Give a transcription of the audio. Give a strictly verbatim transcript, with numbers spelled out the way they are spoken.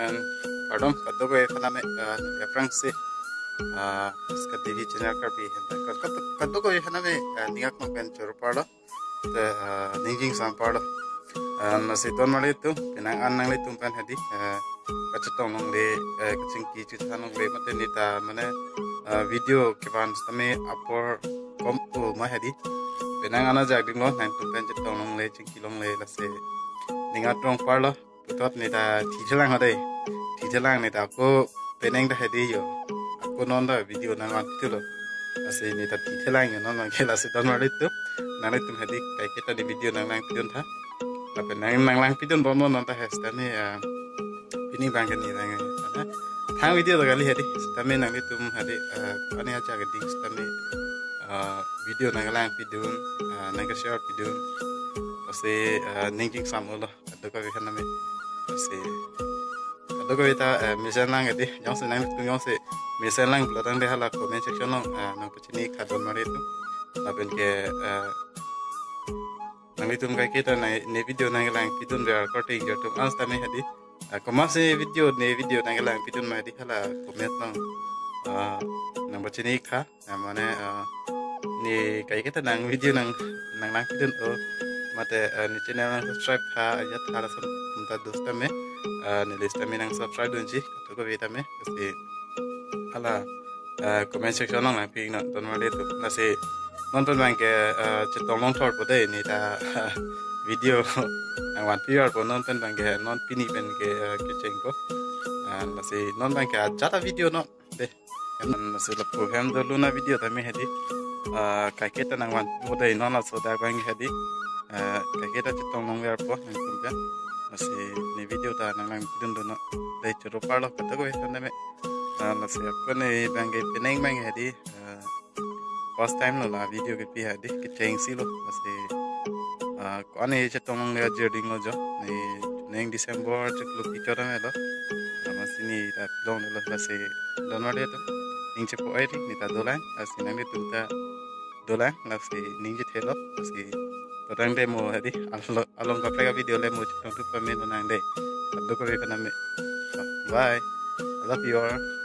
And kardom kadokave aphan tame, ah, aphrangsi, ah, Ska T V channel Karbi ahem, kad-, kad-, kadokave aphan tame, ah, ning aklong pen choro parlo. Te, ah, ning kingsam parlo. Ah, lasi don marli atum, penang an nanglitum pen hedi, ah, kachetong longle, eh, kachingki chethan longle, mate neta mane, ah, video kevan sitame apor kom o ma hedi. Penang an ajak dinglo, nangtum pen chetong longle, chingki longle, lasi ning adrong parlo. Puthot neta thithelang ho dei. Thithelang neta ako penang ta hedi yo. Ako non ta video nangvan thulo. Lasi neta thithelang yo non abangke, lasi don marli atum. Nanglitum hedi kaiketa ne video nanglang pidun tha. Lapen nang nanglang pidun bomlo non ta he sitame, ah, pini abangke ne abang. Thang video ta kali hedi. Sitame nanglitum hedi, ah, ani ajak ding sitame, ah, video nanglang pidun, ah, nang share pidun. Lasi, ah, ning kingsam lo. Kadokave aphan tame. Lasi kadokave ta, eh, mesen lang hedi. Jongsi nangtum jongsi mesen lang pulo tangte hala comment section along, eh, nangpachini tha don marli atum. Lapen ke, eh, nanglitum kaiketa ne, ne video nanglang pidun ver korte ingjir atum an sitame hedi. Eh, komatsi video ne video nanglang pidun ma hedi hala comment along, eh, nangpachini tha. Ah, mane, ah, ne kaiketa nang video nang, nanglang pidun o, mate, ah, ne channel nang subscribe tha, ajat tha lason tum ta do sitame, ah, neli sitame nang subscribe dunji, kadokave tame, lasi hala, ah, comment section along nangpi non don marli atum. Lasi non pen abangke, ah, chetong longthorpo dei neta video nangvanpi varpo, non pen abangke non pini pen ke, ah, kechengpo. Ah, lasi non abangke ajat a video non. Dei. Em, lasi lapu hem dolo na video tame hedi. Ah, kaiketa nangvanpo dei non laso dak abang hedi. Ah, kaiketa chetong long verpo nangtum pen. Lasi ne video ta nanglang pidun do non. Dei choro parlo kadokave aphan tame. Ah, lasi ako ne abangke penang abang hedi. Ah, first time lo la video kepi hedi, kechengsi lo. Lasi, ah, ko-an ne chetong longle ajir dinglo jo. Ne neng December chiklo kichor amelo. Amatsi ne ta longle lo, lasi don marli atum. Ning chepo-oi ri neta dolang, lasi nanglitum ta dolang, lasi ning chethelo, lasi torang demo hedi, along, along kaprek a video le mo chetong thup pame lo nang dei. Kadokave aphan tame. So, bye. I love you all.